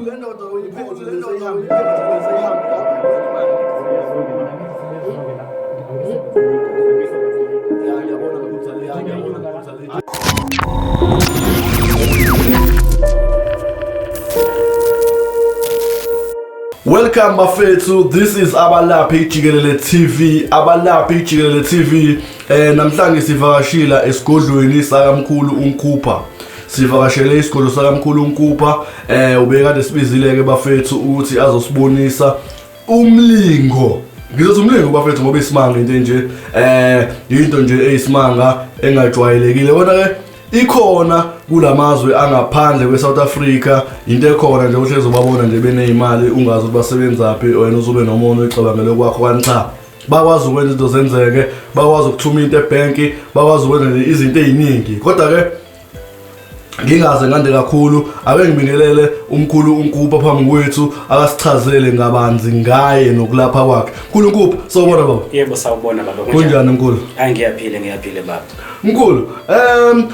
Le ndoda uyiphethe le ndoda uyiphethe seyihambe. Ya, ngiyabona mkhulu, ya, ngiyabona mkhulu. Welcome bafethu, this is Abalaphi Jikelele TV, Abalaphi Jikelele TV. Namhlanje sivakashila esigodlweni sakamkhulu uNkhupha. Sivakashele isigodlo sakamkhulu uNkhupha. Ubekade sibizile ke bafethu ukuthi azosibonisa umlingo. Ngizothi umlingo bafethu ngoba isimanga into nje, into nje eyisimanga engajwayelekile. Kodwa ke ikhona kulamazwe angaphandle kwe-South Africa, into ekhona nje uhlezi ubabona nje beneyimali, ungazi ukuthi basebenzaphi, wena uzobe nomona uyicabangele kwakho, kanti cha, bakwazi ukwenza izinto zenzeke, bakwazi ukuthuma into ebhenki, bakwazi ukwenza nje izinto ey'ningi. Kodwa-ke ngingaze ngande kakhulu, ake ngibingelele umkhulu uNkupha phambi kwethu, akasichazele ngabanzi ngaye nokulapha kwakhe. Mkhulu Nkupha, sawubona baba. Yebo, sawubona baba. Kunjani mkhulu? Hayi, ngiyaphila, ngiyaphila baba. Mkhulu,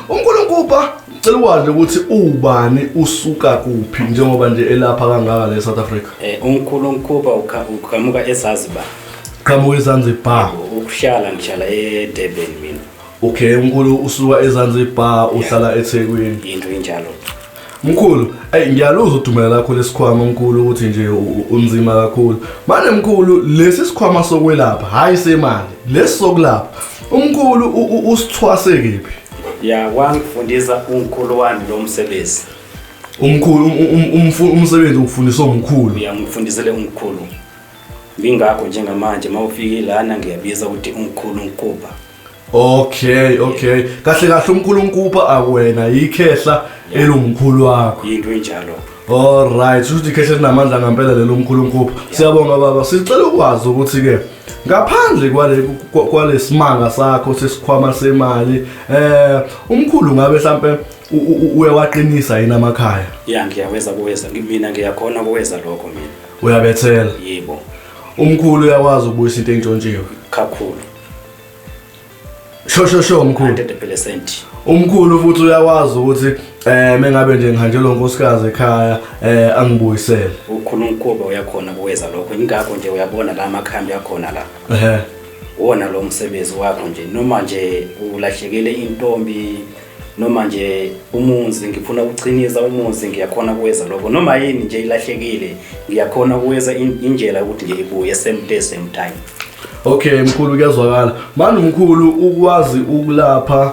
umkhulu Nkupha, cela ukwazi ukuthi ubani, usuka kuphi njengoba nje elapha kangaka le South Africa? Umkhulu Nkupha uqhamuka eZanzibar. Qhamuka eZanzibar. Ukuhlala ngihlala eDurban mina. Okay, umkhulu usuka eZanzibar, uhlala eThekwini. Into injalo. Mkhulu, ey, ngiyaluzwa udumela lakho lesikhwama mkhulu, ukuthi nje unzima kakhulu. Manje mkhulu, lesi sikhwama sokwelapha, hayi semali, lesi sokulapha. Umkhulu usithwase kephi? Ya, wangifundisa umkhulu wami lo msebenzi. Umkhulu umsebenzi ufundiswa umkhulu. Uyangifundisele umkhulu. Ngingakho njengamanje mawufike lana ngiyabiza ukuthi umkhulu Nkupha. Okay. Kahle kahle umkhulu Nkupha akuwena, ikhehla elumkhulu wakho. Into injalo. Alright, ukuthi ikhehla linamandla ngempela lelo mkhulu Nkupha. Siyabonga baba. Sicela ukwazi ukuthi ke ngaphandle kwalesimanga sakho sesikhwama semali, umkhulu ngabe mhlambe uyawaqinisa yini amakhaya? Ya, ngiyaweza kuweza. Mina ngiyakhona kuweza lokho mina. Uyabethela? Yebo. Umkhulu uyakwazi ukubuyisa into entshontshiwe? Kakhulu. Sho sho sho mkhulu. 100%. Umkhulu futhi uyakwazi ukuthi mengabe nje ngihanjelwe unkosikazi ekhaya angibuyisele. Ukhulu Nkupha uyakhona kuweza lokho. Ingakho nje uyabona la amakhambi akhona la. Wona lo msebenzi wakho nje, noma nje ulahlekele intombi, noma nje umuzi ngifuna ukuqinisa umuzi, ngiyakhona kuweza lokho. Noma yini nje ilahlekile, ngiyakhona kuweza indlela ukuthi nje ibuye same day, same time. Okay mkhulu, kuyazwakala. Manje mkhulu, ukwazi ukulapha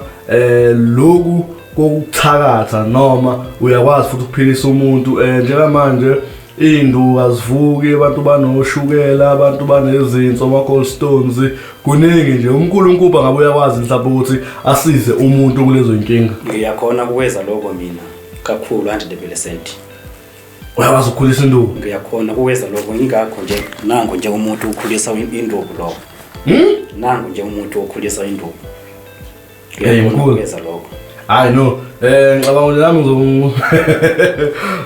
lokhu kokuthakatha, noma uyakwazi futhi ukuphilisa umuntu? Njengamanje iy'nduku azivuki, abantu banoshukela, abantu banezinso, ama-gallstones, kuningi nje. Umkhulu Nkupha ngabe uyakwazi mhlawumbe ukuthi asize umuntu kulezo y'nkinga? Ngiyakhona kuweza lokho mina kakhulu, 100%. Uyakwazi ukukhulisa induku? Ngiyakhona kuweza lokho, ingakho nje nangu nje umuntu ukhulisa induku lokho. Nangu nje umuntu okhulisa induku. Hey, Ngiyakhona mkhulu. ukuweza lokho. Hayi no, ngicabanga ukuthi nami ngizo,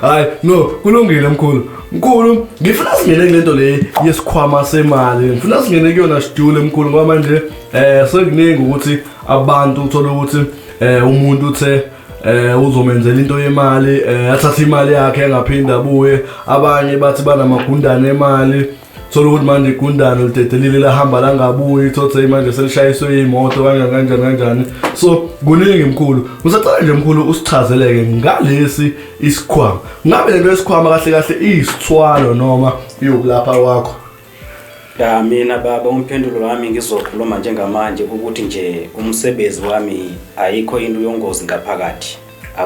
hayi no, kulungile mkhulu. Mkhulu, ngifuna singene kulento le yesikhwama semali. Ngifuna singene kuyona sidule mkhulu, ngoba manje sekuningi ukuthi abantu uthola ukuthi umuntu uthe uzomenzela into yemali, athathe imali yakhe engaphinda abuye. Abanye bathi banamagundane emali, thola ukuthi manje igundane lidedelile lahamba langabuyi, thothe manje selishayiswe imoto kanjani kanjani kanjani. So kuningi mkhulu. Ngisacela nje mkhulu usichazeleke ngalesi isikhwama. Ngabe lento yesikhwama kahle kahle iyisithwalo noma iyokulapha kwakho? Ya, mina baba, umphendulo wami ngizokhuluma njengamanje ukuthi nje umsebenzi wami ayikho into yongozi ngaphakathi.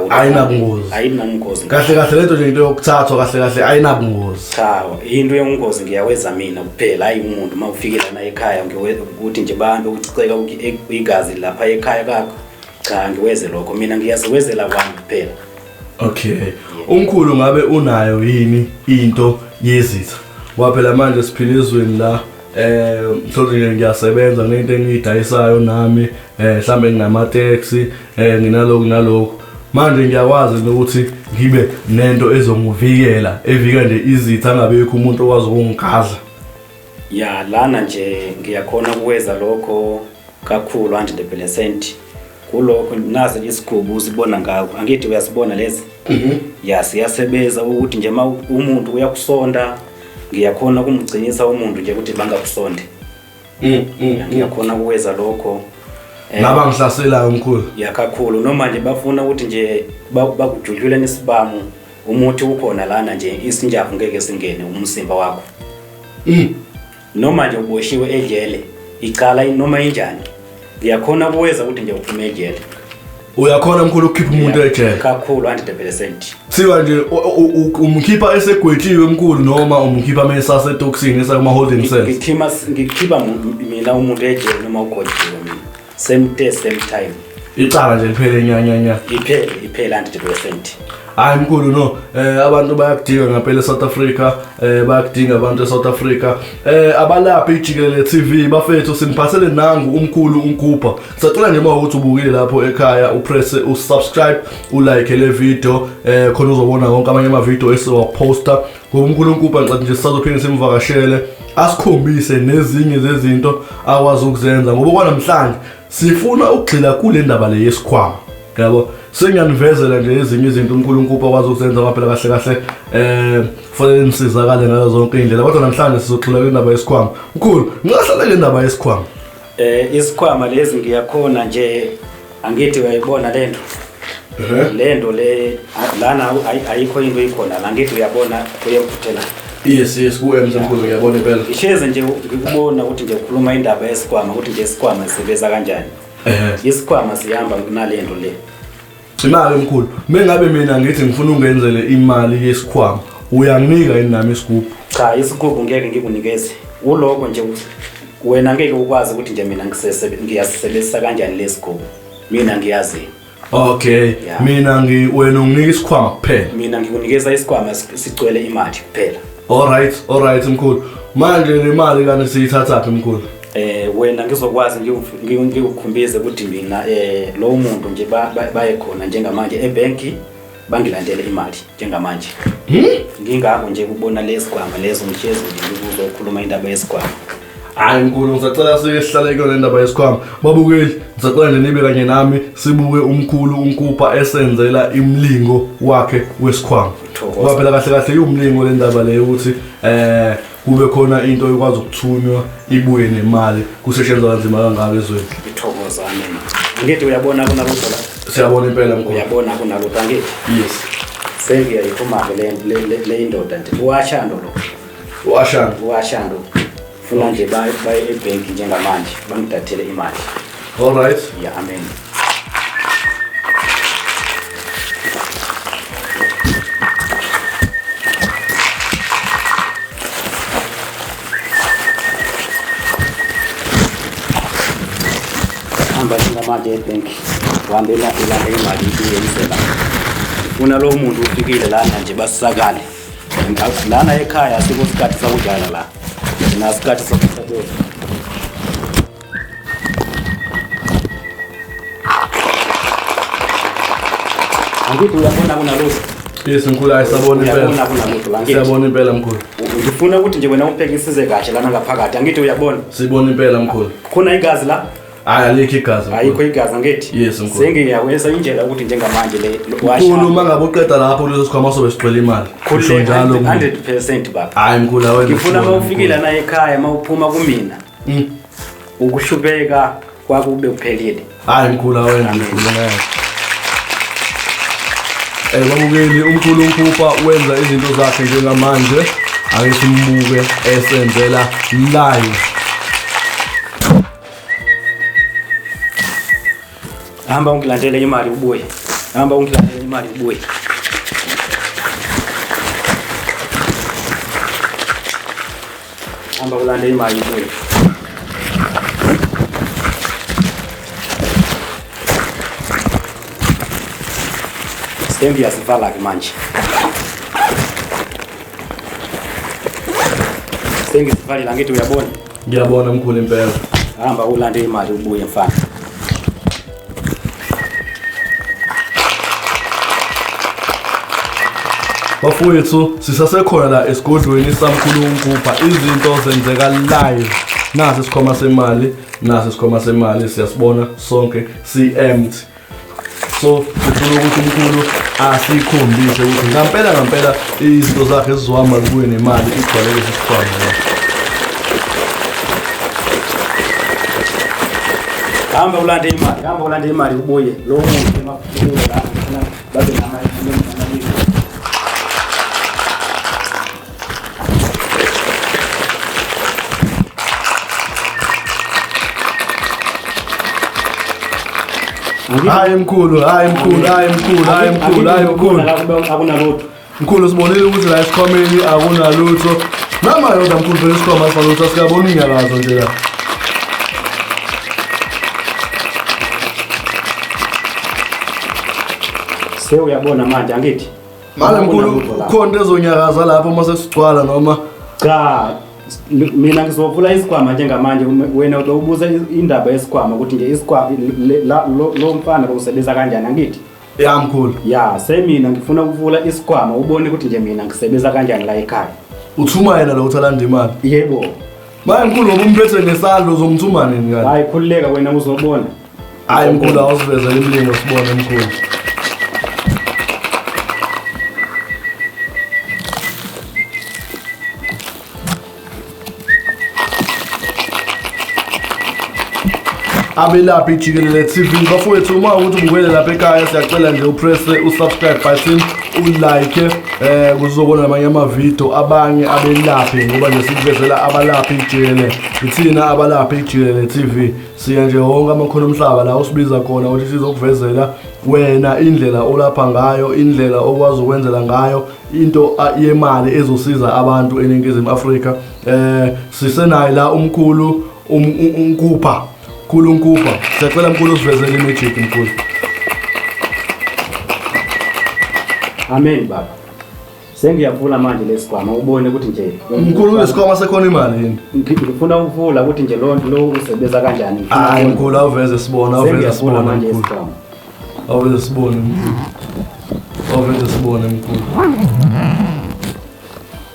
Ayinabungozi. Ayinabungozi. Kahle kahle lento nje into yokuthathwa kahle kahle ayinabungozi. Cha, into yongozi ngiyaweza mina kuphela, hayi umuntu uma ufike lana ekhaya ukuthi nje bahambe ukuciceka igazi lapha ekhaya kakho. Cha, ngiweze lokho mina, ngiyaziwezela kwami kuphela. Okay. Umkhulu ngabe unayo yini into yezitha? Ngoba phela manje siphila ezweni la mhlawumbe nje ngiyasebenza ngento engiyidayisayo nami, mhlambe nginama taxi, nginalokhu nalokhu. Manje ngiyakwazi ukuthi ngibe nento ezongivikela, evika nje izitha, angabekho umuntu okwazi ukungigadla. Ya, lana nje ngiyakhona ukuweza lokho kakhulu, 100%. Kulokho nazi isigubu usibona ngakho, angithi uyasibona lezi? Ya, siyasebenza ukuthi nje uma umuntu uyakusonda, ngiyakhona ukumgcinisa umuntu nje ukuthi bangakusonde. Ngiyakhona ukwenza lokho. Laba ngihlaselayo mkhulu. Ya, kakhulu. Noma nje bafuna ukuthi nje bakujulule nesibamu, umuthi ukhona lana nje, isinjavu ngeke singene umzimba wakho. Noma nje uboshiwe ejele, icala noma injani, ngiyakhona ukuwenza ukuthi nje uphume ejele. Uyakhona mkhulu ukukhipha umuntu ejele? Kakhulu, 100%. Kuthiwa nje umkhipha esegwetshiwe mkhulu, noma umkhipha uma esasetokisini, esakuma-holding cells? Ngikhipha mina umuntu ejele noma ugwetshiwe mina. Same day, same time. Icala nje liphele nya nya nya. Iphele, iphele 100%. Hayi mkhulu, no, abantu bayakudinga ngempela eSouth Africa, bayakudinga abantu eSouth Africa. Abalaphi ijikelele TV bafethu, siniphathele nangu umkhulu uNkupha. Sicela nje uma ukuthi ubukile lapho ekhaya, upress usubscribe, ulike le video, khona uzobona wonke amanye ama video esiwaposta. Ngoba umkhulu uNkupha ngicela nje sisazophinde simvakashele, asikhombise nezinye zezinto akwazi ukuzenza, ngoba kwanamhlanje sifuna ukugxila kule ndaba le yesikhwama. Yabo, sengiyanivezela nje ezinye izinto umkhulu uNkupha akwazi ukuzenza, ngoba phela kahle kahle kufanele nisizakale ngazo zonke iy'ndlela, kodwa namhlanje sizogxila kule ndaba yesikhwama. Mkhulu, ngingahlala le ndaba yesikhwama. Isikhwama lezi ngiyakhona nje, angithi uyayibona lento. Lento le lana ayikho into ikhona la, ngithi uyabona kuyemfuthela. Yes, yes, ku M mkhulu, ngiyabona impela. Ngihlezi nje ngikubona ukuthi nje ukhuluma indaba yesikhwama, ukuthi nje isikhwama sisebenza kanjani. Isikhwama sihamba kunalento le. Imali mkhulu, mengabe mina ngithi ngifuna ungenzele imali yesikhwama, uyanginika yini nami isigubhu? Cha, isigubhu ngeke ngikunikeze. Uloko nje wena ngeke ukwazi ukuthi nje mina ngiyasisebenzisa kanjani lesigubhu. Mina ngiyazi. Okay, mina wena unginika isikhwama kuphela. Mina ngikunikeza isikhwama sigcwele imali kuphela. All right, all right mkhulu. Manje le mali kanti siyithathaphi mkhulu? Wena ngizokwazi ngikukhumbize ukuthi mina lo muntu nje baye khona njengamanje ebanki, bangilandele imali njengamanje. Ngingakho nje kubona lesikhwama lezo, ngihlezi nje ngikuzokhuluma indaba yesikhwama. Hayi mkhulu, ngisacela sike sihlale kuyona indaba yesikhwama. Babukeli, ngisacela nje nibe kanye nami sibuke umkhulu uNkupha esenzela imlingo wakhe wesikhwama. Thokoza. Ngoba phela kahle kahle iwumlingo le ndaba le ukuthi kube khona into ekwazi ukuthunywa ibuye nemali, kusetshenzwa kanzima kangaka ezweni. Ngithokoza, amen. Angithi uyabona kunalutho la? Siyabona impela mkhulu. Uyabona kunalutho angithi? Yes. Sengiyayiphuma ke le indoda nje. Uwashando lo. Uwashando. Uwashando. Funa nje baye ebhenki njengamanje bangidathele imali. All right. Yeah, amen. Hamba njengamanje ebhenki, uhambe ulande imali ibuye la. Funa lo muntu ufikile lana nje basisakale. Lana ekhaya asikho isikhathi sakudlala la. Nasikhathi sokusebenza. Angithi uyabona kunalutho? Yes mkhulu, hayi sabona impela. Uyabona kunalutho la, angithi? Siyabona impela mkhulu. Ngifuna ukuthi nje wena ubhekisise kahle lana ngaphakathi. Angithi uyabona? Sibona impela mkhulu. Khona igazi la? Hayi, alikho igazi mkhulu. Ayikho igazi angithi? Yes mkhulu. Sengiyawenza indlela ukuthi njengamanje le Mkhulu, uma ngabe uqeda lapho kuleso sikhwama sobe sigcwele imali. Kusho njalo mkhulu. 100% baba. Hayi mkhulu, awena. Ngifuna uma ufikile la ekhaya, uma uphuma kumina. Ukushubeka kwakube kuphelile. Hayi mkhulu, awena mkhulu ngeke. Babukeli, umkhulu uNkupha wenza izinto zakhe njengamanje. Ake simbuke esenzela live. Hamba ungilandele imali ubuye. Hamba ungilandele imali ubuye. Hamba ulande imali ubuye. Sengiyasivala ke manje. Sengisivalile angithi uyabona? Ngiyabona mkhulu impela. Hamba ulande imali ubuye mfana. Bafowethu, sisasekhona la esigodlweni samkhulu uNkupha, izinto zenzeka live. Nasi isikhwama semali, nasi isikhwama semali, siyasibona sonke si-empty. So sifuna ukuthi umkhulu asikhombise ukuthi ngampela ngampela izinto zakhe zizohamba zibuye nemali igcwale lesi sikhwama la. Hamba ulande imali, hamba ulande imali ubuye. Lo muntu emakhulu la ngifuna babe namali. Hayi mkhulu, hayi mkhulu, hayi mkhulu, hayi mkhulu, hayi mkhulu. Akunalutho. Mkhulu sibonile ukuthi la esikhwameni akunalutho. Nama yodwa mkhulu phela isikhwama asinalutho asikaboni inyakazo nje la. Sewuyabona manje angithi? Manje mkhulu khona into ezonyakaza lapho uma sesigcwala noma cha mina ngizovula isikhwama njengamanje wena ubuza indaba yesikhwama ukuthi nje isikhwama lo mfana usebenza kanjani angithi? Ya mkhulu. Ya semina ngifuna ukuvula isikhwama ubone ukuthi nje mina ngisebenza kanjani la ekhaya. Uthuma yena lo uthi alanda imali? Yebo. Manje mkhulu ngoba umphethe ngesandla uzomthuma nini kanti? Hayi khululeka wena uzobona. Hayi mkhulu awusivezele imilingo sibone mkhulu. Abelaphi Jikelele TV bafowethu, uma ukuthi ubukele lapha ekhaya siyacela nje upress usubscribe button, ulike kuzobona namanye amavidiyo abanye abelaphi, ngoba nje sikuvezela abalaphi jikelele. Ithina abalaphi jikelele TV siya nje wonke amakhono omhlaba la usibiza khona ukuthi sizokuvezela wena indlela olapha ngayo, indlela okwazi ukwenzela ngayo into yemali ezosiza abantu eNingizimu Afrika. Sisenaye la umkhulu uNkupha, mkhulu uNkupha, siyacela mkhulu usivezele imagic mkhulu. Amen baba. Sengiyavula manje lesikhwama ubone ukuthi nje mkhulu lesikhwama sekhona imali yini? Ngifuna ukuvula ukuthi nje lo usebenza kanjani. Hayi mkhulu awuveze sibone, awuveze Sengiyavula sibone manje mkhulu. isikhwama. Awuveze sibone mkhulu. Awuveze sibone mkhulu.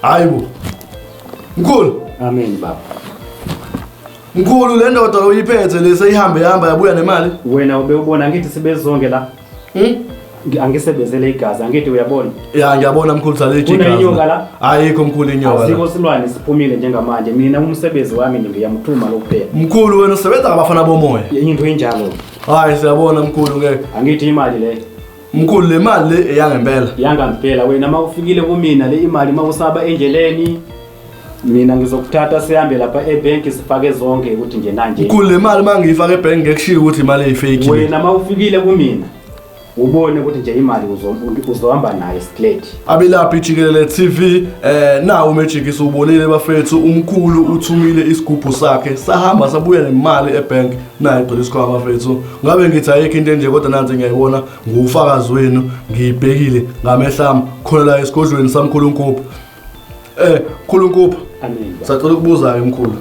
Hayibo. Mkhulu. Amen baba. Mkhulu le ndoda oyiphethe le seyihambe ihamba yabuya nemali. Wena ube ubona ngithi sibezonke la. Angisebenzele igazi angithi uyabona. Ya ngiyabona mkhulu sale igazi. Kunenyoka la? Ayikho mkhulu inyoka la. Azikho silwane siphumile njengamanje. Mina umsebenzi wami ngiyamthuma lokuphela. Mkhulu wena usebenza ngabafana bomoya. Into enjalo. Hayi siyabona mkhulu ke. Angithi imali le. Mkhulu le mali le eyangempela. Yangempela wena mawufikile kumina le imali mawusaba endleleni mina ngizokuthatha sihambe lapha ebank sifake zonke ukuthi nje nanje. Mkhulu le mali mangiyifaka ebank ngekushiya ukuthi imali eyifake. Wena mawufikile kumina ubone ukuthi nje imali uzohamba nayo straight. Abelaphi Jikelele TV nawo uMagic siwubonile bafethu, umkhulu uthumile isigubhu sakhe sahamba sabuya nemali ebank nayo igcwele isikhwama bafethu. Ngabe ngithi ayikho into enje kodwa nansi ngiyayibona ngufakazi wenu ngiyibhekile ngamehla ami khona la esigodlweni samkhulu Nkupha. Mkhulu Nkupha. Amen. Sacela ukubuza ke mkhulu.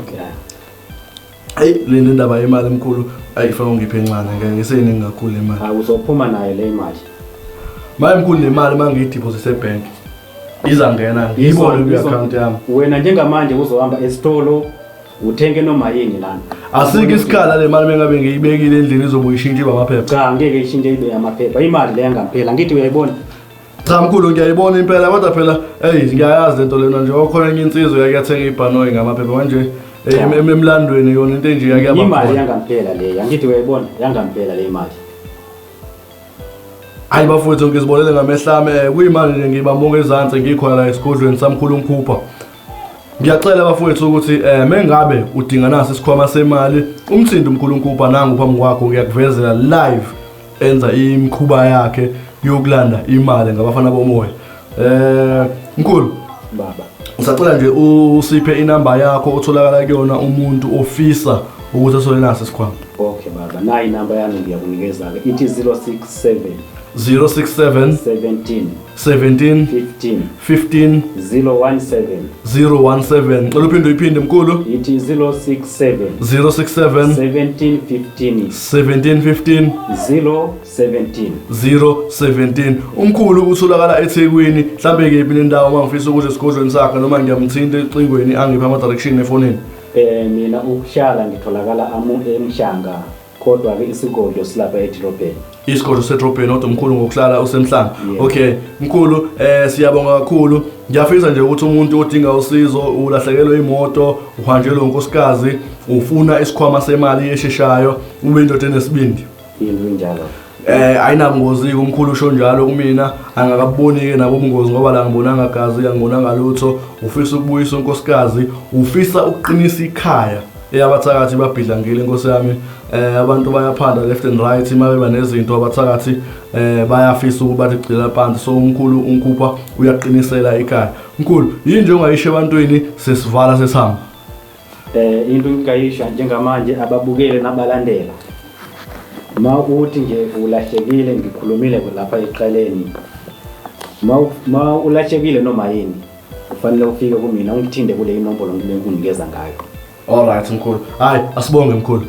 Hey le ndaba yemali mkhulu ayifaka ungiphe encane ngeke ngiseyiningi kakhulu imali. Hayi uzophuma nayo le imali. Maye mkhulu le mali mangiyideposit ebank izangena ngiyibone ku account yami. Wena njengamanje uzohamba esitolo uthenge noma yini lana. Asikho isikhala le mali mengabe ngiyibekile endlini izobuya ishintshe ibe amaphepha. Cha ngeke ishintshe ibe amaphepha. Imali le yangampela ngithi uyayibona. Cha mkhulu ngiyayibona impela kodwa phela hey ngiyayazi lento lena nje okhona enye insizwa yake yathenga ibhanoyi ngamaphepha manje emlandweni yona into enje yake yaba imali yangampela le angithi uyayibona yangampela le imali. Hayi bafowethu ngizibonele ngamehla ami kuyimali nje ngibambuka ezansi ngikhona la esigodlweni samkhulu Nkhupha. Ngiyacela bafowethu ukuthi mengabe udinga nasi isikhwama semali umthindi umkhulu Nkhupha nangu phambi kwakho ngiyakuvezela live enza imikhuba yakhe yokulanda imali ngabafana bomoya. Mkhulu baba ngisacela nje usiphe inamba yakho otholakala kuyona umuntu ofisa ukuthi athole nasi isikhwama. Okay baba, nayi inamba yami ngiyakunikeza ke. Ithi 067 067 17 17 15 15 017 017. Cela uphinde uyiphinde mkhulu. Ithi 067 067 17 15 17 15 017 017. Umkhulu utholakala eThekwini, mhlambe kephi nendawo uma ngifisa ukuthi esigodlweni sakhe noma ngiyamthinta ecingweni angiphe ama direction efonini. Mina ukuhlala ngitholakala amu eMhlanga, kodwa-ke isigodlo silapha edolobheni. Isigodlo sedrobheni, kodwa mkhulu ngokuhlala useMhlanga. Yebo. Okay mkhulu, siyabonga kakhulu. Ngiyafisa nje ukuthi umuntu odinga usizo, ulahlekelwe imoto, uhanjelwe unkosikazi, ufuna isikhwama semali esheshayo, ube indoda enesibindi. Into injalo. Ayinabungozi umkhulu usho njalo kumina, angakaboni ke nabo ubungozi ngoba la ngibonanga gazi, angibonanga lutho. Ufisa ukubuyisa unkosikazi, ufisa ukuqinisa ikhaya. Eyabathakathi babhidlangile inkosi yami. Abantu bayaphanda left and right, uma beba nezinto abathakathi bayafisa ukuba bathi gcila phansi. So umkhulu unkhupha uyaqinisela ikhaya. Mkhulu, yini nje ongayisho ebantwini sesivala sesihamba? Into engingayisho njengamanje ababukele nabalandela, ma uthi nje ulahlekile, ngikhulumile lapha ekuqaleni, ma ulahlekile noma yini, kufanele ufike kumina ungithinde kule inombolo ngibe ngikunikeza ngayo. Alright mkhulu, hayi asibonge mkhulu.